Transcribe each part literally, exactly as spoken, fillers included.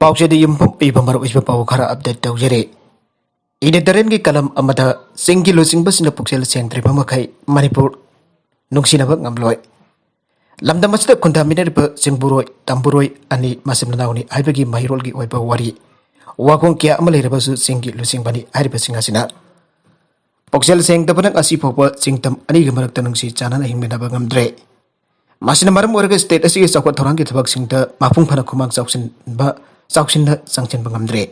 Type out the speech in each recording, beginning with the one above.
ꯄꯥꯎꯆꯦꯗ ꯌꯨꯝꯐꯝ ꯑꯣꯏꯕ ꯃꯔꯨꯑꯣꯏꯕ ꯄꯥꯎ ꯈꯔ update ꯇꯧꯖꯔꯤ꯫ ꯏꯅꯦ ꯗꯔꯦꯟꯒꯤ ꯀꯂꯝ ꯑꯃꯗ ꯆꯤꯡꯒꯤ ꯂꯨꯆꯤꯡꯕꯁꯤꯡꯅ ꯄꯨꯛꯆꯦꯜ ꯁꯦꯡꯗ꯭ꯔꯤꯕ ꯃꯈꯩ ꯃꯅꯤꯄꯨꯔ ꯅꯨꯡꯁꯤꯅꯕ ꯉꯝꯂꯣꯏ꯫ ꯂꯝꯗꯝ ꯑꯁꯤꯗ ꯈꯨꯟꯗꯥꯃꯤꯟꯅꯔꯤꯕ ꯆꯤꯡꯕꯨꯔꯣꯏ, ꯇꯝꯕꯨꯔꯣꯏ ꯑꯅꯤ ꯃꯆꯤꯟ ꯃꯅꯥꯎꯅꯤ ꯍꯥꯏꯕꯒꯤ ꯃꯍꯩꯔꯣꯜꯒꯤ ꯑꯣꯏꯕ ꯋꯥꯔꯤ, ꯋꯥꯈꯣꯡ ꯀꯌꯥ ꯑꯃ ꯂꯩꯔꯕꯁꯨ ꯆꯤꯡꯒꯤ ꯂꯨꯆꯤꯡꯕꯅꯤ ꯍꯥꯏꯔꯤꯕꯁꯤꯡ ꯑꯁꯤꯅ ꯄꯨꯛꯆꯦꯜ ꯁꯦꯡꯗꯕꯅ ꯉꯁꯤ ꯐꯥꯎꯕ ꯆꯤꯡꯇꯝ ꯑꯅꯤꯒꯤ ꯃꯔꯛꯇ ꯅꯨꯡꯁꯤ ꯆꯥꯟꯅꯅ ꯍꯤꯡꯃꯤꯟꯅꯕ ꯉꯝꯗ꯭ꯔꯦ꯫ ꯃꯁꯤꯅ ꯃꯔꯝ ꯑꯣꯏꯔꯒ state ꯑꯁꯤꯒꯤ ꯆꯥꯎꯈꯠ ꯊꯧꯔꯥꯡꯒꯤ ꯊꯕꯛꯁꯤꯡꯗ ꯃꯄꯨꯡ ꯐꯥꯅ ꯈꯨꯃꯥꯡ ꯆꯥꯎꯁꯤꯟꯕ, ꯆꯥꯎꯁꯤꯟꯅ ꯆꯪꯁꯤꯟꯕ ꯉꯝꯗ꯭ꯔꯦ꯫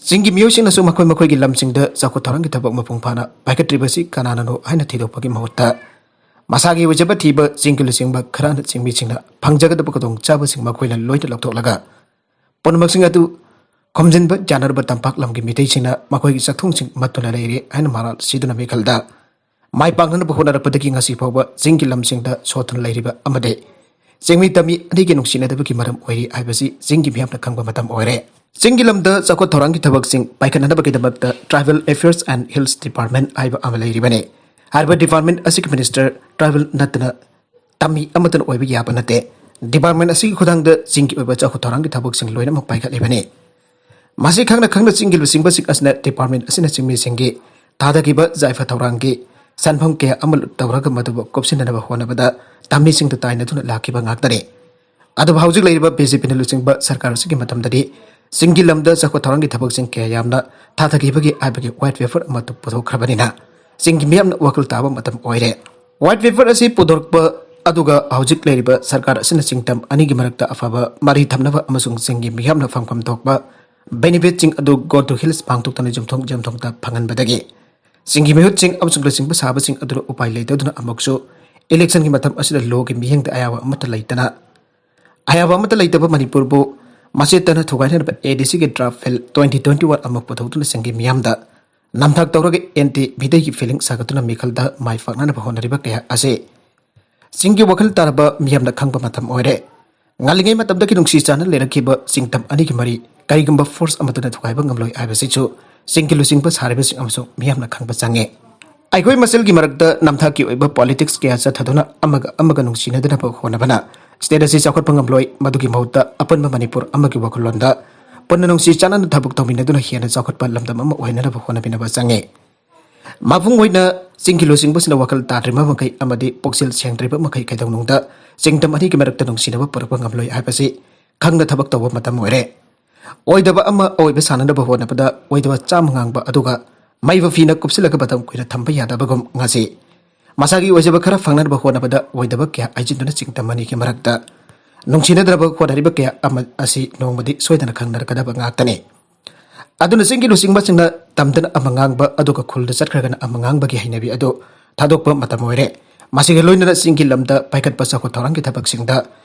ꯆꯤꯡꯒꯤ ꯃꯤꯑꯣꯏꯁꯤꯡꯅꯁꯨ ꯃꯈꯣꯏ ꯃꯈꯣꯏꯒꯤ ꯂꯝꯁꯤꯡꯗ ꯆꯥꯎꯈꯠ ꯊꯧꯔꯥꯡꯒꯤ ꯊꯕꯛ ꯃꯄꯨꯡ ꯐꯥꯅ ꯄꯥꯏꯈꯠꯇ꯭ꯔꯤꯕꯁꯤ ꯀꯅꯥꯅꯅꯣ ꯍꯥꯏꯅ ꯊꯤꯗꯣꯛꯄꯒꯤ ꯃꯍꯨꯠꯇ, ꯃꯁꯥꯒꯤ ꯑꯣꯏꯖꯕ ꯊꯤꯕ ꯆꯤꯡꯒꯤ ꯂꯨꯆꯤꯡꯕ ꯈꯔꯅ ꯆꯤꯡꯃꯤꯁꯤꯡꯅ ꯐꯪꯖꯒꯗꯕ ꯈꯨꯗꯣꯡꯆꯥꯕꯁꯤꯡ ꯃꯈꯣꯏꯅ ꯂꯣꯏꯅ ꯂꯧꯊꯣꯛꯂꯒ, ꯄꯨꯝꯅꯃꯛꯁꯤꯡ ꯑꯗꯨ ꯈꯣꯝꯖꯤꯟꯕ ꯌꯥꯅꯔꯕ ꯇꯝꯄꯥꯛ ꯂꯝꯒꯤ ꯃꯤꯇꯩꯁꯤꯡꯅ ꯃꯈꯣꯏꯒꯤ ꯆꯥꯛꯊꯣꯡꯁꯤꯡ ꯃꯠꯇꯨꯅ ꯂꯩꯔꯦ ꯍꯥꯏꯅ ꯃꯔꯥꯜ ꯁꯤꯗꯨꯅ ꯃꯤꯈꯜꯗ ꯃꯥꯏ ꯄꯥꯛꯅꯅꯕ ꯍꯣꯠꯅꯔꯛꯄꯗꯒꯤ ꯉꯁꯤ ꯐꯥꯎꯕ ꯆꯤꯡꯒꯤ ꯂꯝꯁꯤꯡꯗ ꯁꯣꯠꯇꯨꯅ ꯂꯩꯔꯤꯕ ꯑꯃꯗꯤ ꯆꯤꯡꯃꯤ ꯇꯝꯃꯤ ꯑꯅꯤꯒꯤ ꯅꯨꯡꯁꯤꯅꯗꯕꯒꯤ ꯃꯔꯝ ꯑꯣꯏꯔꯤ ꯍꯥꯏꯕꯁꯤ ꯆꯤꯡꯒꯤ ꯃꯤꯌꯥꯝꯅ ꯈꯪꯕ ꯃꯇꯝ ꯑꯣꯏꯔꯦ꯫ ꯆꯤꯡꯒꯤ ꯂꯝꯗ ꯆꯥꯎꯈꯠ ꯊꯧꯔꯥꯡꯒꯤ ꯊꯕꯛꯁꯤꯡ ꯄꯥꯏꯈꯠꯅꯅꯕꯒꯤꯗꯃꯛꯇ Tribal Affairs and Hills Department ꯍꯥꯏꯕ ꯑꯃ ꯂꯩꯔꯤꯕꯅꯤ꯫ ꯍꯥꯏꯔꯤꯕ department ꯑꯁꯤꯒꯤ minister tribal ꯅꯠꯇꯅ ꯇꯝꯃꯤ ꯑꯃꯠꯇꯅ ꯑꯣꯏꯕ ꯌꯥꯕ ꯅꯠꯇꯦ꯫ Department ꯑꯁꯤꯒꯤ ꯈꯨꯠꯊꯥꯡꯗ ꯆꯤꯡꯒꯤ ꯑꯣꯏꯕ ꯆꯥꯎꯈꯠ ꯊꯧꯔꯥꯡꯒꯤ ꯊꯕꯛꯁꯤꯡ ꯂꯣꯏꯅꯃꯛ ꯄꯥꯏꯈꯠꯂꯤꯕꯅꯤ꯫ ꯃꯁꯤ ꯈꯪꯅ ꯈꯪꯅ ꯆꯤꯡꯒꯤ ꯂꯨꯆꯤꯡꯕꯁꯤꯡ ꯑꯁꯤꯅ department ꯑꯁꯤꯅ ꯆꯤꯡꯃꯤꯁꯤꯡꯒꯤ ꯊꯥꯗꯈꯤꯕ ꯌꯥꯏꯐ ꯊꯧꯔꯥꯡꯒꯤ ꯁꯦꯟꯐꯝ ꯀꯌꯥ ꯑꯃ ꯂꯨꯠ ꯇꯧꯔꯒ ꯃꯗꯨꯕꯨ ꯀꯨꯞꯁꯤꯟꯅꯅꯕ ꯍꯣꯠꯅꯕꯗ ꯇꯝꯃꯤꯁꯤꯡꯗ ꯇꯥꯏꯅꯗꯨꯅ ꯂꯥꯛꯈꯤꯕ ꯉꯥꯛꯇꯅꯤ꯫ ꯑꯗꯨꯕꯨ ꯍꯧꯖꯤꯛ ꯂꯩꯔꯤꯕ BJPꯅ ꯂꯨꯆꯤꯡꯕ ꯁꯔꯀꯥꯔ ꯑꯁꯤꯒꯤ ꯃꯇꯝꯗꯗꯤ ꯆꯤꯡꯒꯤ ꯂꯝꯗ ꯆꯥꯎꯈꯠ ꯊꯧꯔꯥꯡꯒꯤ ꯊꯕꯛꯁꯤꯡ ꯀꯌꯥ ꯌꯥꯝꯅ ꯊꯥꯊꯈꯤꯕꯒꯤ ꯍꯥꯏꯕꯒꯤ white paper ꯑꯃ ꯄꯨꯊꯣꯛꯈ꯭ꯔꯕꯅꯤꯅ ꯆꯤꯡꯒꯤ ꯃꯤꯌꯥꯝꯅ ꯋꯥꯈꯜ ꯇꯥꯕ ꯃꯇꯝ ꯑꯣꯏꯔꯦ꯫ White paper ꯑꯁꯤ ꯄꯨꯊꯣꯔꯛꯄ ꯑꯗꯨꯒ ꯍꯧꯖꯤꯛ ꯂꯩꯔꯤꯕ ꯁꯔꯀꯥꯔ ꯑꯁꯤꯅ ꯆꯤꯡꯇꯝ ꯑꯅꯤꯒꯤ ꯃꯔꯛꯇ ꯑꯐꯕ ꯃꯔꯤ ꯊꯝꯅꯕ ꯑꯃꯁꯨꯡ ꯆꯤꯡꯒꯤ ꯃꯤꯌꯥꯝꯅ ꯐꯪꯐꯝ ꯊꯣꯛꯄ benefitꯁꯤꯡ ꯑꯗꯨ go to hills ꯄꯥꯡꯊꯣꯛꯇꯅ ꯌꯨꯝꯊꯣꯡ ꯌꯨꯝꯊꯣꯡꯗ ꯐꯪꯍꯟꯕꯗꯒꯤ ꯆꯤꯡꯒꯤ ꯃꯤꯍꯨꯠꯁꯤꯡ ꯑꯃꯁꯨꯡ ꯂꯨꯆꯤꯡꯕ ꯁꯥꯕꯁꯤꯡ ꯑꯗꯨꯅ ꯎꯄꯥꯏ ꯂꯩꯇꯗꯨꯅ ꯑꯃꯨꯛꯁꯨ electionꯒꯤ ꯃꯇꯝ ꯑꯁꯤꯗ lawꯒꯤ ꯃꯤꯠꯌꯦꯡꯗ ꯑꯌꯥꯕ ꯑꯃꯠꯇ ꯂꯩꯇꯅ, ꯑꯌꯥꯕ ꯑꯃꯠꯇ ꯂꯩꯇꯕ ꯃꯅꯤꯄꯨꯔꯕꯨ ꯃꯆꯦꯠ ꯇꯥꯅ ꯊꯨꯒꯥꯏꯅꯅꯕ ADCꯒꯤ draft bill twenty twenty one ꯑꯃ ꯄꯨꯊꯣꯛꯇꯨꯅ ꯆꯤꯡꯒꯤ ꯃꯤꯌꯥꯝꯗ ꯅꯝꯊꯥꯛ ꯇꯧꯔꯒ anti ꯃꯤꯇꯩꯒꯤ feeling ꯁꯥꯒꯠꯇꯨꯅ ꯃꯤꯈꯜꯗ ꯃꯥꯏ ꯄꯥꯛꯅꯅꯕ ꯍꯣꯠꯅꯔꯤꯕ ꯀꯌꯥ ꯑꯁꯤ ꯆꯤꯡꯒꯤ ꯋꯥꯈꯜ ꯇꯥꯔꯕ ꯃꯤꯌꯥꯝꯅ ꯈꯪꯕ ꯃꯇꯝ ꯑꯣꯏꯔꯦ꯫ ꯉꯜꯂꯤꯉꯩ ꯃꯇꯝꯗꯒꯤ ꯅꯨꯡꯁꯤ ꯆꯥꯟꯅ ꯂꯩꯔꯛꯈꯤꯕ ꯆꯤꯡꯇꯝ ꯑꯅꯤꯒꯤ ꯃꯔꯤ ꯀꯔꯤꯒꯨꯝꯕ force ꯑꯃꯠꯇꯅ ꯊꯨꯒꯥꯏꯕ ꯉꯝꯂꯣꯏ ꯍꯥꯏꯕꯁꯤꯁꯨ ꯆꯤꯡꯒꯤ ꯂꯨꯆꯤꯡꯕ ꯁꯥꯔꯤꯕꯁꯤꯡ ꯑꯃꯁꯨꯡ ꯃꯤꯌꯥꯝꯅ ꯈꯪꯕ ꯆꯪꯉꯤ꯫ ꯑꯩꯈꯣꯏ ꯃꯁꯦꯜꯒꯤ ꯃꯔꯛꯇ ꯅꯝꯊꯥꯛꯀꯤ ꯑꯣꯏꯕ politics ꯀꯌꯥ ꯆꯠꯊꯗꯨꯅ ꯑꯃꯒ ꯑꯃꯒ ꯅꯨꯡꯁꯤꯅꯗꯅꯕ ꯍꯣꯠꯅꯕꯅ ꯁ꯭ꯇꯦꯠ ꯑꯁꯤ ꯆꯥꯎꯈꯠꯄ ꯉꯝꯂꯣꯏ, ꯃꯗꯨꯒꯤ ꯃꯍꯨꯠꯇ ꯑꯄꯨꯟꯕ ꯃꯅꯤꯄꯨꯔ ꯑꯃꯒꯤ ꯋꯥꯈꯜꯂꯣꯟꯗ ꯄꯨꯟꯅ ꯅꯨꯡꯁꯤ ꯆꯥꯟꯅꯅ ꯊꯕꯛ ꯇꯧꯃꯤꯟꯅꯗꯨꯅ ꯍꯦꯟꯅ ꯆꯥꯎꯈꯠꯄ ꯂꯝꯗꯝ ꯑꯃ ꯑꯣꯏꯍꯟꯅꯕ ꯍꯣꯠꯅꯃꯤꯟꯅꯕ ꯆꯪꯉꯤ꯫ ꯃꯄꯨꯡ ꯑꯣꯏꯅ ꯆꯤꯡꯒꯤ ꯂꯨꯆꯤꯡꯕꯁꯤꯡꯅ ꯋꯥꯈꯜ ꯇꯥꯗ꯭ꯔꯤꯕ ꯃꯈꯩ ꯑꯃꯗꯤ ꯄꯨꯛꯆꯦꯜ ꯁꯦꯡꯗ꯭ꯔꯤꯕ ꯃꯈꯩ ꯀꯩꯗꯧꯅꯨꯡꯗ ꯆꯤꯡꯗꯝ ꯑꯅꯤꯒꯤ ꯃꯔꯛꯇ ꯅꯨꯡꯁꯤꯅꯕ ꯄꯨꯔꯛꯄ ꯉꯝꯂꯣꯏ ꯍꯥꯏꯕꯁꯤ ꯈꯪꯅ ꯊꯕꯛ ꯇꯧꯕ ꯃꯇꯝ ꯑꯣꯏꯔꯦ꯫ ꯑꯣꯏꯗꯕ ꯑꯃ ꯑꯣꯏꯕ ꯁꯥꯟꯅꯅꯕ ꯍꯣꯠꯅꯕꯗ ꯑꯣꯏꯗꯕ ꯆꯥꯝꯃ ꯉꯥꯡꯕ ꯑꯗꯨꯒ ꯃꯩꯕ ꯐꯤꯅ ꯀꯨꯞꯁꯤꯜꯂꯒ ꯃꯇꯝ ꯀꯨꯏꯅ ꯊꯝꯕ ꯌꯥꯗꯕꯒꯨꯝ ꯉꯥꯁꯤ ꯃꯁꯥꯒꯤ ꯑꯣꯏꯖꯕ ꯈꯔ ꯐꯪꯅꯅꯕ ꯍꯣꯠꯅꯕꯗ ꯑꯣꯏꯗꯕ ꯀꯌꯥ ꯍꯥꯏꯖꯤꯟꯗꯨꯅ ꯆꯤꯡꯗꯝ ꯑꯅꯤꯒꯤ ꯃꯔꯛꯇ ꯅꯨꯡꯁꯤꯅꯗ꯭ꯔꯕ ꯍꯣꯠꯅꯔꯤꯕ ꯀꯌꯥ ꯑꯃ ꯑꯁꯤ ꯅꯣꯡꯃꯗꯤ ꯁꯣꯏꯗꯅ ꯈꯪꯅꯔꯛꯀꯗꯕ ꯉꯥꯛꯇꯅꯤ꯫ ꯑꯗꯨꯅ ꯆꯤꯡꯒꯤ ꯂꯨꯆꯤꯡꯕꯁꯤꯡꯅ ꯇꯝꯗꯅ ꯑꯃ ꯉꯥꯡꯕ ꯑꯗꯨꯒ ꯈꯨꯜꯗ ꯆꯠꯈ꯭ꯔꯒꯅ ꯑꯃ ꯉꯥꯡꯕꯒꯤ ꯍꯩꯅꯕꯤ ꯑꯗꯨ ꯊꯥꯗꯣꯛꯄ ꯃꯇꯝ ꯑꯣꯏꯔꯦ꯫ ꯃꯁꯤꯒ ꯂꯣꯏꯅꯅ ꯆꯤꯡꯒꯤ ꯂꯝꯗ ꯄꯥꯏꯈꯠꯄ ꯆꯥꯎꯈꯠ ꯊꯧꯔꯥꯡꯒꯤ ꯊꯕꯛꯁꯤꯡꯗ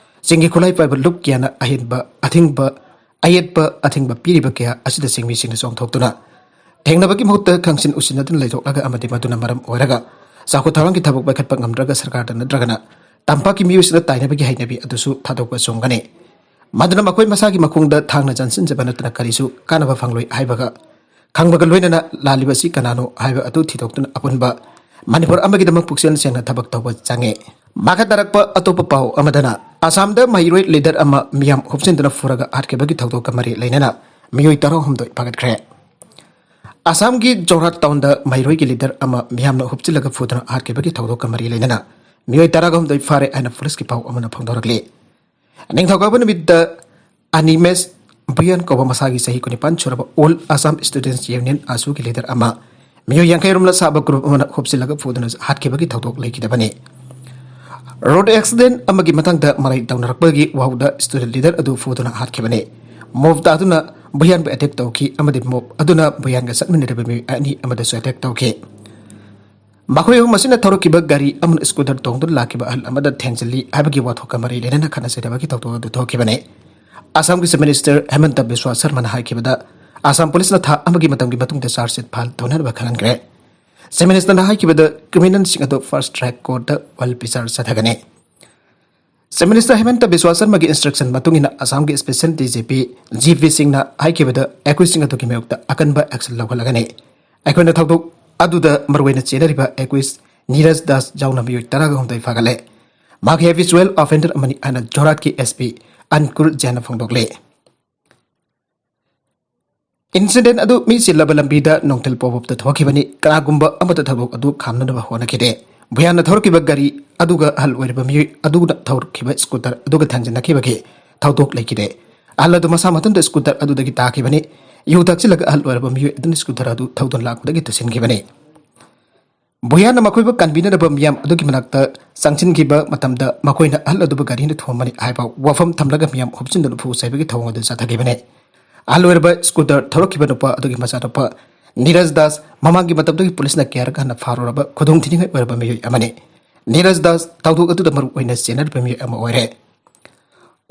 ꯆꯤꯡꯒꯤ ꯈꯨꯠꯂꯥꯏ ꯄꯥꯏꯕ ꯂꯨꯞ ꯀꯌꯥꯅ ꯑꯍꯦꯟꯕ ꯑꯊꯤꯡꯕ, ꯑꯌꯦꯠꯄ ꯑꯊꯤꯡꯕ ꯄꯤꯔꯤꯕ ꯀꯌꯥ ꯑꯁꯤꯗ ꯆꯤꯡꯃꯤꯁꯤꯡꯅ ꯆꯣꯡꯊꯣꯛꯇꯨꯅ ꯊꯦꯡꯅꯕꯒꯤ ꯃꯍꯨꯠꯇ ꯈꯪꯁꯤꯟ ꯎꯁꯤꯟꯅꯗꯨꯅ ꯂꯩꯊꯣꯛꯂꯒ ꯑꯃꯗꯤ ꯃꯗꯨꯅ ꯃꯔꯝ ꯑꯣꯏꯔꯒ ꯆꯥꯎꯈꯠ ꯊꯧꯔꯥꯡꯒꯤ ꯊꯕꯛ ꯄꯥꯏꯈꯠꯄ ꯉꯝꯗ꯭ꯔꯒ ꯁꯔꯀꯥꯔꯗ ꯅꯠꯇ꯭ꯔꯒꯅ ꯇꯝꯄꯥꯛꯀꯤ ꯃꯤꯑꯣꯏꯁꯤꯡꯅ ꯇꯥꯏꯅꯕꯒꯤ ꯍꯩꯅꯕꯤ ꯑꯗꯨꯁꯨ ꯊꯥꯗꯣꯛꯄ ꯆꯨꯝꯒꯅꯤ꯫ ꯃꯗꯨꯅ ꯃꯈꯣꯏ ꯃꯁꯥꯒꯤ ꯃꯈꯣꯡꯗ ꯊꯥꯡꯅ ꯆꯟꯁꯤꯟꯖꯕ ꯅꯠꯇꯅ ꯀꯔꯤꯁꯨ ꯀꯥꯟꯅꯕ ꯐꯪꯂꯣꯏ ꯍꯥꯏꯕꯒ ꯈꯪꯕꯒ ꯂꯣꯏꯅꯅ ꯂꯥꯜꯂꯤꯕ ꯑꯁꯤ ꯀꯅꯥꯅꯣ ꯍꯥꯏꯕ ꯑꯗꯨ ꯊꯤꯗꯣꯛꯇꯨꯅ ꯑꯄꯨꯟꯕ ꯃꯅꯤꯄꯨꯔ ꯑꯃꯒꯤꯗꯃꯛ ꯄꯨꯛꯆꯦꯜ ꯁꯦꯡꯅ ꯊꯕꯛ ꯇꯧꯕ ꯆꯪꯉꯤ꯫ ꯃꯈꯥ ꯇꯥꯔꯛꯄ ꯑꯇꯣꯞꯄ ꯄꯥꯎ ꯑꯃꯗꯅ ꯑꯁꯥꯝꯗ ꯃꯍꯩꯔꯣꯏ ꯂꯤꯗꯔ ꯑꯃ ꯃꯤꯌꯥꯝ ꯍꯨꯞꯆꯤꯟꯗꯨꯅ ꯐꯨꯔꯒ ꯍꯥꯠꯈꯤꯕꯒꯤ ꯊꯧꯗꯣꯛꯀ ꯃꯔꯤ ꯂꯩꯅꯅ ꯃꯤꯑꯣꯏ ꯇꯔꯥꯍꯨꯝꯗꯣꯏ ꯐꯥꯒꯠꯈ꯭ꯔꯦ꯫ ꯑꯁꯥꯝꯒꯤ ꯖꯣꯔꯍꯥꯠ ꯇꯥꯎꯟꯗ ꯃꯍꯩꯔꯣꯏꯒꯤ ꯂꯤꯗꯔ ꯑꯃ ꯃꯤꯌꯥꯝꯅ ꯍꯨꯞꯆꯤꯜꯂꯒ ꯐꯨꯗꯨꯅ ꯍꯥꯠꯈꯤꯕꯒꯤ ꯊꯧꯗꯣꯛꯀ ꯃꯔꯤ ꯂꯩꯅꯅ ꯃꯤꯑꯣꯏ ꯇꯔꯥꯍꯨꯝꯗꯣꯏ ꯐꯥꯔꯦ ꯍꯥꯏꯅ ꯄꯨꯂꯤꯁꯀꯤ ꯄꯥꯎ ꯑꯃꯅ ꯐꯣꯡꯗꯣꯔꯛꯂꯤ꯫ ꯅꯤꯡꯊꯧꯀꯥꯕ ꯅꯨꯃꯤꯠꯇ ꯑꯅꯤꯃꯦꯁ ꯕꯨꯌꯥꯟ ꯀꯧꯕ ꯃꯁꯥꯒꯤ ꯆꯍꯤ ꯀꯨꯟꯅꯤꯄꯥꯟ ꯁꯨꯔꯕ ꯑꯣꯜ ꯑꯁꯥꯝ ꯁ꯭ꯇꯨꯗꯦꯟꯠꯁ ꯌꯨꯅꯤꯌꯟ ꯑꯁꯨꯒꯤ ꯂꯤꯗꯔ ꯑꯃ ꯃꯤꯑꯣꯏ ꯌꯥꯡꯈꯩ ꯔꯣꯝꯂ ꯁꯥꯕ ꯒ꯭ꯔꯨꯞ ꯑꯃꯅ ꯍꯨꯞꯆꯤꯜꯂꯒ ꯐꯨꯗꯨꯅ ꯍꯥꯠꯈꯤꯕꯒꯤ ꯊꯧꯗꯣꯛ ꯂꯩꯈꯤꯗꯕꯅꯤ꯫ ꯔꯣꯗ ꯑꯦꯛꯁꯤꯗꯦꯟꯠ ꯑꯃꯒꯤ ꯃꯇꯥꯡꯗ ꯃꯔꯩ ꯇꯧꯅꯔꯛꯄꯒꯤ ꯋꯥꯎꯗ ꯁ꯭ꯇꯨꯗꯦꯟꯠ ꯂꯤꯗꯔ ꯑꯗꯨ ꯐꯨꯗꯨꯅ ꯍꯥꯠꯈꯤꯕꯅꯤ꯫ ꯃꯣꯕ ꯇꯥꯗꯨꯅ ꯕꯨꯌꯥꯟꯕꯨ ꯑꯦꯇꯦꯛ ꯇꯧꯈꯤ ꯑꯃꯗꯤ ꯃꯣꯕ ꯑꯗꯨꯅ ꯕꯨꯌꯥꯟꯒ ꯆꯠꯃꯤꯟꯅꯔꯤꯕ ꯃꯤꯑꯣꯏ ꯑꯅꯤ ꯑꯃꯗꯁꯨ ꯑꯦꯇꯦꯛ ꯇꯧꯈꯤ꯫ ꯃꯈꯣꯏ ꯑꯍꯨꯝ ꯑꯁꯤꯅ ꯊꯧꯔꯛꯈꯤꯕ ꯒꯥꯔꯤ ꯑꯃꯅ ꯁ꯭ꯀꯨꯇꯔ ꯇꯣꯡꯗꯨꯅ ꯂꯥꯛꯈꯤꯕ ꯑꯍꯜ ꯑꯃꯗ ꯊꯦꯡꯖꯤꯜꯂꯤ ꯍꯥꯏꯕꯒꯤ ꯋꯥꯊꯣꯛꯀ ꯃꯔꯤ ꯂꯩꯅꯅ ꯈꯠꯅ ꯆꯩꯅꯕꯒꯤ ꯊꯧꯗꯣꯛ ꯑꯗꯨ ꯊꯣꯛꯈꯤꯕꯅꯤ꯫ ꯑꯁꯥꯝꯒꯤ ꯆꯤꯐ ꯃꯤꯅꯤꯁꯇꯔ ꯍꯦꯃꯟꯇ ꯕꯤꯁ꯭ꯋꯥ ꯁꯔꯃꯅ ꯍꯥꯏꯈꯤꯕꯗ, ꯑꯁꯥꯝ ꯄꯨꯂꯤꯁꯅ ꯊꯥ ꯑꯃꯒꯤ ꯃꯇꯝꯒꯤ ꯃꯇꯨꯡꯗ ꯆꯥꯔꯖ ꯁꯤꯠ ꯐꯥꯏꯜ ꯇꯧꯅꯅꯕ ꯈꯪꯍꯟꯈ꯭ꯔꯦ꯫ ꯆꯤꯐ ꯃꯤꯅꯤꯁꯇꯔꯅ ꯍꯥꯏꯈꯤꯕꯗ, ꯀ꯭ꯔꯤꯃꯤꯅꯦꯜꯁꯤꯡ ꯑꯗꯨ ꯐꯥꯁ꯭ꯠ ꯇ꯭ꯔꯦꯛ ꯀꯣꯔꯠꯇ ꯋꯦꯜ ꯕꯤꯆꯥꯔ ꯆꯠꯊꯒꯅꯤ꯫ ꯆꯤꯐ ꯃꯤꯅꯤꯁꯇꯔ ꯍꯦꯃꯟꯇ ꯕꯤꯁ꯭ꯋꯥ ꯁꯔꯃꯒꯤ ꯏꯟꯁꯇ꯭ꯔꯛꯁꯟ ꯃꯇꯨꯡ ꯏꯟꯅ ꯑꯁꯥꯝꯒꯤ special D G P G P ꯁꯤꯡꯅ ꯍꯥꯏꯈꯤꯕꯗ, ꯑꯦꯀ꯭ꯌꯨꯁꯁꯤꯡ ꯑꯗꯨꯒꯤ ꯃꯥꯌꯣꯛꯇ ꯑꯀꯟꯕ ꯑꯦꯛꯁꯟ ꯂꯧꯈꯠꯂꯒꯅꯤ꯫ ꯑꯩꯈꯣꯏꯅ ꯊꯧꯗꯣꯛ ꯑꯗꯨꯗ ꯃꯔꯨꯑꯣꯏꯅ ꯆꯦꯟꯅꯔꯤꯕ ꯑꯦꯀ꯭ꯌꯨꯁ ꯅꯤꯔꯖ ꯗꯥꯁ ꯌꯥꯎꯅ ꯃꯤꯑꯣꯏ ꯇꯔꯥꯒ ꯍꯨꯝꯗꯣꯏ ꯐꯥꯒꯠꯂꯦ꯫ ꯃꯍꯥꯛ ꯍꯦꯕꯤꯆꯨꯋꯦꯜ ꯑꯣꯐꯦꯟꯗꯔ ꯑꯃꯅꯤ ꯍꯥꯏꯅ ꯖꯣꯔꯍꯥꯠꯀꯤ ꯑꯦꯁ ꯄꯤ ꯑꯟꯀꯨꯔ ꯖꯦꯟꯅ ꯐꯣꯡꯗꯣꯛꯂꯦ꯫ ꯏꯟꯁꯤꯗꯦꯟ ꯑꯗꯨ ꯃꯤ ꯆꯤꯜꯂꯕ ꯂꯝꯕꯤꯗ ꯅꯣꯡꯊꯤꯜ ꯄꯣꯕꯣꯞꯇ ꯊꯣꯛꯈꯤꯕꯅꯤ꯫ ꯀꯅꯥꯒꯨꯝꯕ ꯑꯃꯠꯇ ꯊꯧꯗꯣꯛ ꯑꯗꯨ ꯈꯥꯝꯅꯅꯕ ꯍꯣꯠꯅꯈꯤꯗꯦ꯫ ꯚꯨꯌꯥꯟꯅ ꯊꯧꯔꯛꯈꯤꯕ ꯒꯥꯔꯤ ꯑꯗꯨꯒ ꯑꯍꯜ ꯑꯣꯏꯔꯕ ꯃꯤꯑꯣꯏ ꯑꯗꯨꯅ ꯊꯧꯔꯛꯈꯤꯕ ꯁ꯭ꯀꯨꯇꯔ ꯑꯗꯨꯒ ꯊꯦꯡꯖꯤꯟꯅꯈꯤꯕꯒꯤ ꯊꯧꯗꯣꯛ ꯂꯩꯈꯤꯗꯦ꯫ ꯑꯍꯜ ꯑꯗꯨ ꯃꯁꯥ ꯃꯊꯟꯇ ꯁ꯭ꯀꯨꯇꯔ ꯑꯗꯨꯗꯒꯤ ꯇꯥꯈꯤꯕꯅꯤ꯫ ꯌꯨ ꯊꯛꯆꯤꯜꯂꯒ ꯑꯍꯜ ꯑꯣꯏꯔꯕ ꯃꯤꯑꯣꯏ ꯑꯗꯨꯅ ꯁ꯭ꯀꯨꯇꯔ ꯑꯗꯨ ꯊꯧꯗꯨꯅ ꯂꯥꯛꯄꯗꯒꯤ ꯇꯨꯁꯤꯟꯈꯤꯕꯅꯤ꯫ ꯚꯨꯌꯥꯟꯅ ꯃꯈꯣꯏꯕꯨ ꯀꯟꯕꯤꯅꯅꯕ ꯃꯤꯌꯥꯝ ꯑꯗꯨꯒꯤ ꯃꯅꯥꯛꯇ ꯆꯪꯁꯤꯟꯈꯤꯕ ꯃꯇꯝꯗ ꯃꯈꯣꯏꯅ ꯑꯍꯜ ꯑꯗꯨꯕꯨ ꯒꯥꯔꯤꯅ ꯊꯣꯝꯕꯅꯤ ꯍꯥꯏꯕ ꯋꯥꯐꯝ ꯊꯝꯂꯒ ꯃꯤꯌꯥꯝ ꯍꯨꯞꯆꯤꯟꯗꯨꯅ ꯐꯨ ꯆꯩꯕꯒꯤ ꯊꯧꯑꯣꯡ ꯑꯗꯨ ꯆꯠꯊꯈꯤꯕꯅꯤ꯫ ꯑꯍꯜ ꯑꯣꯏꯔꯕ ꯁ꯭ꯀꯨꯇꯔ ꯊꯧꯔꯛꯈꯤꯕ ꯅꯨꯄꯥ ꯑꯗꯨꯒꯤ ꯃꯆꯥꯅꯨꯄꯥ ꯅꯤꯔꯖ ꯗꯥꯁ ꯃꯃꯥꯡꯒꯤ ꯃꯇꯝꯗꯒꯤ ꯄꯨꯂꯤꯁꯅ ꯀꯌꯥꯔꯛ ꯍꯟꯅ ꯐꯥꯔꯨꯔꯕ ꯈꯨꯗꯣꯡꯊꯤꯅꯤꯡꯉꯥꯏ ꯑꯣꯏꯔꯕ ꯃꯤꯑꯣꯏ ꯑꯃꯅꯤ꯫ ꯅꯤꯔꯖ ꯗꯥꯁ ꯊꯧꯗꯣꯛ ꯑꯗꯨꯗ ꯃꯔꯨ ꯑꯣꯏꯅ ꯆꯦꯟꯅꯔꯤꯕ ꯃꯤꯑꯣꯏ ꯑꯃ ꯑꯣꯏꯔꯦ꯫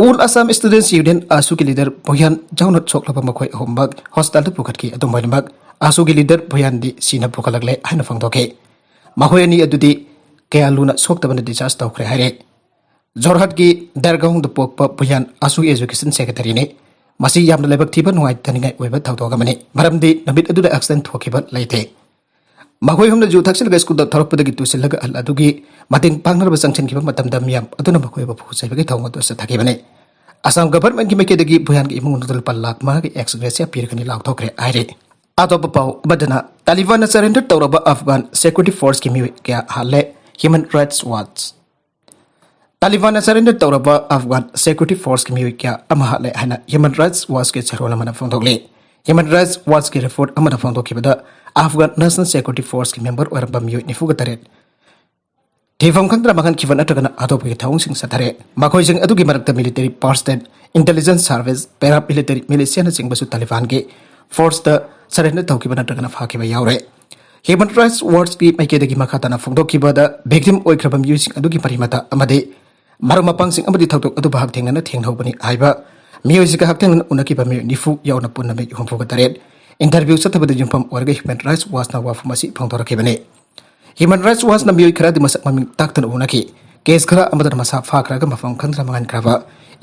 ꯑꯣꯜ ꯑꯁꯥꯝ ꯁ꯭ꯇꯨꯗꯦꯟꯠꯁ ꯌꯨꯅꯤꯌꯟ, ꯑꯁꯨꯒꯤ ꯂꯤꯗꯔ ꯚꯨꯌꯥꯟ ꯌꯥꯎꯅ ꯁꯣꯛꯂꯕ ꯃꯈꯣꯏ ꯑꯍꯨꯝꯃꯛ ꯍꯣꯁꯄꯤꯇꯥꯜꯗ ꯄꯨꯈꯠꯈꯤ꯫ ꯑꯗꯨꯝ ꯑꯣꯏꯅꯃꯛ, ꯑꯁꯨꯒꯤ ꯂꯤꯗꯔ ꯚꯨꯌꯥꯟꯗꯤ ꯁꯤꯅ ꯄꯨꯈꯠꯂꯛꯂꯦ ꯍꯥꯏꯅ ꯐꯣꯡꯗꯣꯛꯈꯤ꯫ ꯃꯈꯣꯏ ꯑꯅꯤ ꯑꯗꯨꯗꯤ ꯀꯌꯥ ꯂꯨꯅ ꯁꯣꯛꯇꯕꯅ ꯗꯤꯁꯆꯥꯔꯖ ꯇꯧꯈ꯭ꯔꯦ ꯍꯥꯏꯔꯦ꯫ ꯖꯣꯔꯍꯠꯀꯤ ꯗꯔꯒꯥꯎꯟꯗ ꯄꯣꯛꯄ ꯚꯨꯌꯥꯟ ꯑꯁꯨꯒꯤ ꯑꯦꯖꯨꯀꯦꯁꯟ ꯁꯦꯀ꯭ꯔꯦꯇꯔꯤꯅꯤ꯫ ꯃꯁꯤ ꯌꯥꯝꯅ ꯂꯥꯏꯕꯛ ꯊꯤꯕ, ꯅꯨꯡꯉꯥꯏꯇꯅꯤꯡꯉꯥꯏ ꯑꯣꯏꯕ ꯊꯧꯗꯣꯛ ꯑꯃꯅꯤ, ꯃꯔꯝꯗꯤ ꯅꯨꯃꯤꯠ ꯑꯗꯨꯗ ꯑꯦꯛꯁꯤꯗꯦꯟꯠ ꯊꯣꯛꯈꯤꯕ ꯂꯩꯇꯦ꯫ ꯃꯈꯣꯏ ꯑꯍꯨꯝꯅ ꯌꯨ ꯊꯛꯆꯤꯜꯂꯒ ꯁ꯭ꯀꯨꯜꯗ ꯊꯧꯔꯛꯄꯗꯒꯤ ꯇꯨꯁꯤꯜꯂꯒ ꯑꯍꯜ ꯑꯗꯨꯒꯤ ꯃꯇꯦꯡ ꯄꯥꯡꯅꯅꯕ ꯆꯪꯁꯤꯟꯈꯤꯕ ꯃꯇꯝꯗ ꯃꯤꯌꯥꯝ ꯑꯗꯨꯅ ꯃꯈꯣꯏꯕꯨ ꯐꯨ ꯆꯩꯕꯒꯤ ꯊꯧꯑꯣꯡ ꯑꯗꯨ ꯆꯠꯊꯈꯤꯕꯅꯤ꯫ ꯑꯁꯥꯝ ꯒꯚꯔꯟꯃꯦꯟꯠꯀꯤ ꯃꯥꯏꯀꯩꯗꯒꯤ ꯚꯨꯌꯥꯟꯒꯤ ꯏꯃꯨꯡ ꯑꯗꯨꯗ ꯂꯨꯄꯥ ꯂꯥꯈ ꯃꯉꯥꯒꯤ ꯑꯦꯛꯁ ꯒ꯭ꯔꯦꯁꯤꯌꯥ ꯄꯤꯔꯒꯅꯤ ꯂꯥꯎꯊꯣꯛꯈ꯭ꯔꯦ ꯍꯥꯏꯔꯤ꯫ ꯑꯇꯣꯞꯄ ꯄꯥꯎ ꯑꯃꯗꯅ, ꯇꯥꯂꯤꯕꯥꯟꯅ ꯁꯔꯦꯟꯗꯔ ꯇꯧꯔꯕ ꯑꯐꯒꯥꯟ ꯁꯦꯀ꯭ꯌꯨꯔꯤꯇꯤ ꯐꯣꯔꯁꯀꯤ ꯃꯤꯑꯣꯏ ꯀꯌꯥ ꯍꯥꯠꯂꯦ, ꯍ꯭ꯌꯨꯃꯦꯟ ꯔꯥꯏꯠꯁ ꯋꯥꯆ꯫ ꯇꯥꯂꯤꯕꯥꯟꯅ ꯁꯔꯦꯟꯗꯔ ꯇꯧꯔꯕ ꯑꯐꯒꯥꯟ ꯁꯦꯀ꯭ꯌꯨꯔꯤꯇꯤ ꯐꯣꯔꯁꯀꯤ ꯃꯤꯑꯣꯏ ꯀꯌꯥ ꯑꯃ ꯍꯥꯠꯂꯦ ꯍꯥꯏꯅ ꯍ꯭ꯌꯨꯃꯦꯟ ꯔꯥꯏꯠꯁ ꯋꯥꯆꯀꯤ ꯆꯦꯔꯣꯜ ꯑꯃꯅ ꯐꯣꯡꯗꯣꯛꯂꯤ꯫ ꯍ꯭ꯌꯨꯃꯦꯟ ꯔꯥꯏꯠꯁ ꯋꯥꯆꯀꯤ ꯔꯤꯄꯣꯔꯠ ꯑꯃꯗ ꯐꯣꯡꯗꯣꯛꯈꯤꯕꯗ, ꯑꯐꯒꯥꯟ ꯅꯦꯁꯅꯦꯜ ꯁꯦꯀ꯭ꯌꯨꯔꯤꯇꯤ ꯐꯣꯔꯁꯀꯤ ꯃꯦꯝꯕꯔ ꯑꯣꯏꯔꯝꯕ ꯃꯤꯑꯣꯏ ꯅꯤꯐꯨꯒ ꯇꯔꯦꯠ ꯊꯤꯐꯝ ꯈꯪꯗꯅ ꯃꯥꯡꯍꯟꯈꯤꯕ ꯅꯠꯇ꯭ꯔꯒꯅ ꯍꯥꯠꯇꯣꯛꯄꯒꯤ ꯊꯧꯑꯣꯡꯁꯤꯡ ꯆꯠꯊꯔꯦ꯫ ꯃꯈꯣꯏꯁꯤꯡ ꯑꯗꯨꯒꯤ ꯃꯔꯛꯇ military personnel, intelligence service, paramilitary ꯃꯤꯂꯤꯁꯤꯌꯥꯅꯆꯤꯡꯕꯁꯨ ꯇꯥꯂꯤꯕꯥꯟꯒꯤ ꯐꯣꯔꯁꯇ ꯁꯔꯦꯟꯗꯔ ꯇꯧꯈꯤꯕ ꯅꯠꯇ꯭ꯔꯒꯅ ꯐꯥꯈꯤꯕ ꯌꯥꯎꯔꯦ꯫ ꯍ꯭ꯌꯨꯃꯦꯟ ꯔꯥꯏꯠꯁ ꯋꯥꯆꯀꯤ ꯃꯥꯏꯀꯩꯗꯒꯤ ꯃꯈꯥ ꯇꯥꯅ ꯐꯣꯡꯗꯣꯛꯈꯤꯕꯗ, ꯚꯤꯛꯇꯤꯝ ꯑꯣꯏꯈ꯭ꯔꯕ ꯃꯤꯑꯣꯏꯁꯤꯡ ꯑꯗꯨꯒꯤ ꯃꯔꯤ ꯃꯇꯥ ꯑꯃꯗꯤ ꯃꯔꯨꯞ ꯃꯄꯥꯡꯁꯤꯡ ꯑꯃꯗꯤ ꯊꯧꯗꯣꯛ ꯑꯗꯨꯕꯨ ꯍꯛꯊꯦꯡꯅꯅ ꯊꯦꯡꯅꯍꯧꯕꯅꯤ ꯍꯥꯏꯕ ꯃꯤꯑꯣꯏꯁꯤꯡꯒ ꯍꯛꯊꯦꯡꯅꯅ ꯎꯅꯈꯤꯕ ꯃꯤꯑꯣꯏ ꯅꯤꯐꯨ ꯌꯥꯎꯅ ꯄꯨꯟꯅ ꯃꯤꯑꯣꯏ ꯍꯨꯝꯐꯨꯒ ꯇꯔꯦꯠ ꯏꯟꯇꯔꯚ꯭ꯌꯨ ꯆꯠꯊꯕꯗ ꯌꯨꯝꯐꯝ ꯑꯣꯏꯔꯒ ꯍ꯭ꯌꯨꯃꯦꯟ ꯔꯥꯏꯠꯁ ꯋꯥꯆꯅ ꯋꯥꯐꯝ ꯑꯁꯤ ꯐꯣꯡꯗꯣꯔꯛꯈꯤꯕꯅꯤ꯫ ꯍ꯭ꯌꯨꯃꯦꯟ ꯔꯥꯏꯠꯁ ꯋꯥꯆꯅ ꯃꯤꯑꯣꯏ ꯈꯔꯗꯤ ꯃꯁꯛ ꯃꯃꯤꯡ ꯇꯥꯛꯇꯅ ꯎꯅꯈꯤ꯫ ꯀꯦꯁ ꯈꯔ ꯑꯃꯗꯅ ꯃꯁꯥ ꯐꯥꯈ꯭ꯔꯒ ꯃꯐꯝ ꯈꯪꯗꯅ ꯃꯥꯡꯍꯟꯈ꯭ꯔꯕ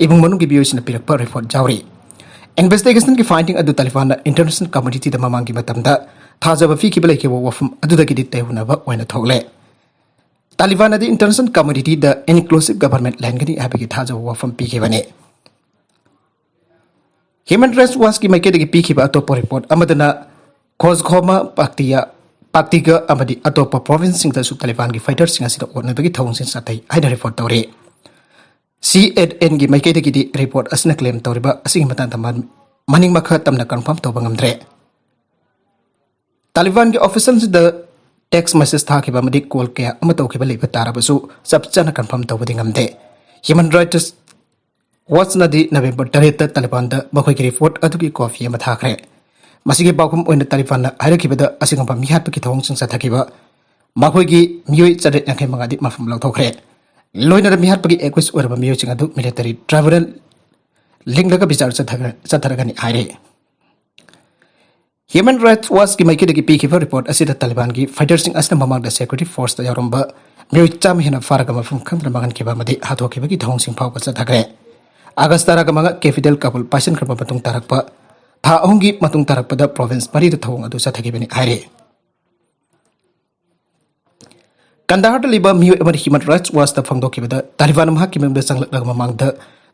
ꯏꯃꯨꯡ ꯃꯅꯨꯡꯒꯤ ꯃꯤꯑꯣꯏꯁꯤꯡꯅ ꯄꯤꯔꯛꯄ ꯔꯤꯄꯣꯔꯠ ꯌꯥꯎꯔꯤ꯫ ꯏꯟꯚꯦꯁꯇꯤꯒꯦꯁꯟꯒꯤ ꯐꯥꯏꯟꯗꯤꯡ ꯑꯗꯨ ꯇꯥꯂꯤꯕꯥꯟꯅ ꯏꯟꯇꯔꯅꯦꯁꯅꯦꯜ ꯀꯝꯃ꯭ꯌꯨꯅꯤꯇꯤꯗ ꯃꯃꯥꯡꯒꯤ ꯃꯇꯝꯗ ꯊꯥꯖꯕ ꯄꯤꯈꯤꯕ ꯂꯩꯈꯤꯕ ꯋꯥꯐꯝ ꯑꯗꯨꯗꯒꯤꯗꯤ ꯇꯩꯍꯧꯅꯕ ꯑꯣꯏꯅ ꯊꯣꯛꯂꯦ꯫ ꯇꯥꯂꯤꯕꯥꯟꯅꯗꯤ international community-ꯗ inclusive government ꯂꯩꯍꯟꯒꯅꯤ ꯍꯥꯏꯕꯒꯤ ꯊꯥꯖꯕ ꯋꯥꯐꯝ ꯄꯤꯈꯤꯕꯅꯤ꯫ Human Rights Watch-ꯀꯤ ꯃꯥꯏꯀꯩꯗꯒꯤ ꯄꯤꯈꯤꯕ ꯑꯇꯣꯞꯄ report ꯑꯃꯗꯅ ꯈꯣꯖꯈꯣꯃ, ꯄꯥꯛꯇꯤꯌꯥ, ꯄꯥꯛꯇꯤꯒ ꯑꯃꯗꯤ ꯑꯇꯣꯞꯄ province-ꯁꯤꯡꯗꯁꯨ ꯇꯥꯂꯤꯕꯥꯟꯒꯤ fighter-ꯁꯤꯡ ꯑꯁꯤꯅ ꯑꯣꯠꯅꯕꯒꯤ ꯊꯧꯑꯣꯡꯁꯤꯡ ꯆꯠꯊꯩ ꯍꯥꯏꯅ report ꯇꯧꯔꯤ꯫ C N N-ꯒꯤ ꯃꯥꯏꯀꯩꯗꯒꯤꯗꯤ report ꯑꯁꯤꯅ claim ꯇꯧꯔꯤꯕ ꯑꯁꯤꯒꯤ ꯃꯇꯥꯡꯗ ꯃ-, ꯃꯅꯤꯡ ꯃꯈꯥ ꯇꯝꯅ confirm ꯇꯧꯕ ꯉꯝꯗ꯭ꯔꯦ꯫ ꯇꯥꯂꯤꯕꯥꯟꯒꯤ official-ꯁꯤꯡꯗ text message ꯊꯥꯈꯤꯕ ꯑꯃꯗꯤ call ꯀꯌꯥ ꯑꯃ ꯇꯧꯈꯤꯕ ꯂꯩꯕ ꯇꯥꯔꯕꯁꯨ ꯆꯞ ꯆꯥꯅ confirm ꯇꯧꯕꯗꯤ ꯉꯝꯗꯦ꯫ Human Rights Watch-ꯅꯗꯤ November ꯇꯔꯦꯠꯇ ꯇꯥꯂꯤꯕꯥꯟꯗ ꯃꯈꯣꯏꯒꯤ report ꯑꯗꯨꯒꯤ copy ꯑꯃ ꯊꯥꯈ꯭ꯔꯦ꯫ ꯃꯁꯤꯒꯤ ꯄꯥꯎꯈꯨꯝ ꯑꯣꯏꯅ ꯇꯥꯂꯤꯕꯥꯟꯅ ꯍꯥꯏꯔꯛꯈꯤꯕꯗ ꯑꯁꯤꯒꯨꯝꯕ ꯃꯤꯍꯥꯠꯄꯒꯤ ꯊꯧꯑꯣꯡꯁꯤꯡ ꯆꯠꯊꯈꯤꯕ ꯃꯈꯣꯏꯒꯤ ꯃꯤꯑꯣꯏ ꯆꯥꯇ꯭ꯔꯦꯠ ꯌꯥꯡꯈꯩ ꯃꯉꯥꯗꯤ ꯃꯐꯝ ꯂꯧꯊꯣꯛꯈ꯭ꯔꯦ꯫ ꯂꯣꯏꯅꯅ ꯃꯤꯍꯥꯠꯄꯒꯤ accused ꯑꯣꯏꯔꯕ ꯃꯤꯑꯣꯏꯁꯤꯡ ꯑꯗꯨ military tribunal ꯂꯤꯡꯂꯒ ꯕꯤꯆꯥꯔ ꯆꯠꯊꯒ-, ꯆꯠꯊꯔꯒꯅꯤ ꯍꯥꯏꯔꯤ꯫ Human Rights Watch-ꯀꯤ ꯃꯥꯏꯀꯩꯗꯒꯤ ꯄꯤꯈꯤꯕ report ꯑꯁꯤꯗ ꯇꯥꯂꯤꯕꯥꯟꯒꯤ fighter-ꯁꯤꯡ ꯑꯁꯤꯅ ꯃꯃꯥꯡꯗ security force-ꯇ ꯌꯥꯎꯔꯝꯕ ꯃꯤꯑꯣꯏ ꯆꯥꯝꯃ ꯍꯦꯟꯅ ꯐꯥꯔꯒ ꯃꯐꯝ ꯈꯪꯗꯅ ꯃꯥꯡꯍꯟꯈꯤꯕ ꯑꯃꯗꯤ ꯍꯥꯠꯇꯣꯛꯈꯤꯕꯒꯤ ꯊꯧꯑꯣꯡꯁꯤꯡ ꯐꯥꯎꯕ ꯆꯠꯊꯈ꯭ꯔꯦ꯫ August ꯇꯔꯥꯃꯉꯥ capital Kabul ꯄꯥꯏꯁꯤꯟꯈ꯭ꯔꯕ ꯃꯇꯨꯡ ꯇꯥꯔꯛꯄ ꯊꯥ ꯑꯍꯨꯝꯒꯤ ꯃꯇꯨꯡ ꯇꯥꯔꯛꯄꯗ province ꯃꯔꯤꯗ ꯊꯧꯑꯣꯡ ꯑꯗꯨ ꯆꯠꯊꯈꯤꯕꯅꯤ ꯍꯥꯏꯔꯤ꯫ ꯀꯟꯗꯥꯍꯔꯗ ꯂꯩꯕ ꯃꯤꯑꯣꯏ ꯑꯃꯅ Human Rights Watch-ꯇ ꯐꯣꯡꯗꯣꯛꯈꯤꯕꯗ, ꯇꯥꯂꯤꯕꯥꯟꯅ ꯃꯍꯥꯛꯀꯤ ꯃꯌꯨꯝꯗ ꯆꯪꯂꯛꯂꯒ ꯃꯃꯥꯡꯗ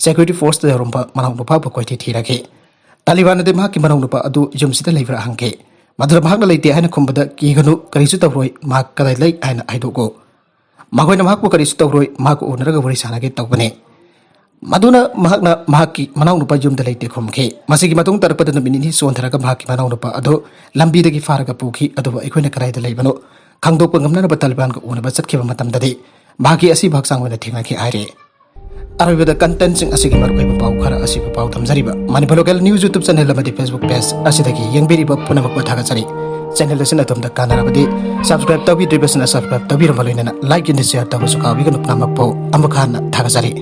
security force-ꯇ ꯌꯥꯎꯔꯝꯕ ꯃꯅꯥꯎꯅꯨꯄꯥꯕꯨ ꯀꯣꯏꯊꯤ ꯊꯤꯔꯛꯈꯤ꯫ ꯇꯥꯂꯤꯕꯥꯟꯅꯗꯤ ꯃꯍꯥꯛꯀꯤ ꯃꯅꯥꯎꯅꯨꯄꯥ ꯑꯗꯨ ꯌꯨꯝꯁꯤꯗ ꯂꯩꯕ꯭ꯔꯥ ꯍꯪꯈꯤ꯫ ꯃꯗꯨꯗ ꯃꯍꯥꯛꯅ ꯂꯩꯇꯦ ꯍꯥꯏꯅ ꯈꯨꯝꯕꯗ, "ꯀꯤꯒꯅꯨ, ꯀꯔꯤꯁꯨ ꯇꯧꯔꯣꯏ, ꯃꯍꯥꯛ ꯀꯗꯥꯏ ꯂꯩ ꯍꯥꯏꯅ ꯍꯥꯏꯗꯣꯛꯎ꯫ ꯃꯈꯣꯏꯅ ꯃꯍꯥꯛꯄꯨ ꯀꯔꯤꯁꯨ ꯇꯧꯔꯣꯏ, ꯃꯍꯥꯛꯀ ꯎꯅꯔꯒ ꯋꯥꯔꯤ ꯁꯥꯟꯅꯒꯦ ꯇꯧꯕꯅꯤ"꯫ ꯃꯗꯨꯅ ꯃꯍꯥꯛꯅ ꯃꯍꯥꯛꯀꯤ ꯃꯅꯥꯎꯅꯨꯄꯥ ꯌꯨꯝꯗ ꯂꯩꯇꯦ ꯈꯨꯝꯈꯤ꯫ ꯃꯁꯤꯒꯤ ꯃꯇꯨꯡ ꯇꯥꯔꯛꯄꯗ ꯅꯨꯃꯤꯠ ꯅꯤꯅꯤ ꯆꯣꯟꯊꯔꯒ ꯃꯍꯥꯛꯀꯤ ꯃꯅꯥꯎꯅꯨꯄꯥ ꯑꯗꯨ ꯂꯝꯕꯤꯗꯒꯤ ꯐꯥꯔꯒ ꯄꯨꯈꯤ, ꯑꯗꯨꯕꯨ ꯑꯩꯈꯣꯏꯅ ꯀꯗꯥꯏꯗ ꯂꯩꯕꯅꯣ ꯈꯪꯗꯣꯛꯄ ꯉꯝꯅꯅꯕ ꯇꯥꯂꯤꯕꯥꯟꯒ ꯎꯅꯕ ꯆꯠꯈꯤꯕ ꯃꯇꯝꯗꯗꯤ ꯃꯍꯥꯛꯀꯤ ꯑꯁꯤꯕ ꯍꯛꯆꯥꯡ ꯑꯣꯏꯅ ꯊꯦꯡꯅꯈꯤ ꯍꯥꯏꯔꯤ꯫ ꯑꯔꯣꯏꯕꯗ content-ꯁꯤꯡ ꯑꯁꯤꯒꯤ ꯃꯔꯨꯑꯣꯏꯕ ꯄꯥꯎ ꯈꯔ ꯑꯁꯤꯕꯨ ꯄꯥꯎ ꯗꯝꯖꯔꯤꯕ Manipur Local News YouTube channel ꯑꯃꯗꯤ Facebook page ꯑꯁꯤꯗꯒꯤ ꯌꯦꯡꯕꯤꯔꯤꯕ ꯄꯨꯝꯅꯃꯛꯄꯨ ꯊꯥꯒꯠꯆꯔꯤ꯫ Channel ꯑꯁꯤꯅ ꯑꯗꯣꯝꯗ ꯀꯥꯟꯅꯔꯕꯗꯤ subscribe ꯇꯧꯕꯤꯗ꯭ꯔꯤꯕꯁꯤꯡꯅ subscribe ꯇꯧꯕꯤꯔꯝꯕ ꯂꯣꯏꯅꯅ like and share ꯇꯧꯕꯁꯨ ꯀꯥꯎꯕꯤꯒꯅꯨ꯫ ꯄꯨꯝꯅꯃꯛꯄꯨ ꯑꯃꯨꯛ ꯍꯟꯅ ꯊꯥꯒꯠꯆꯔꯤ꯫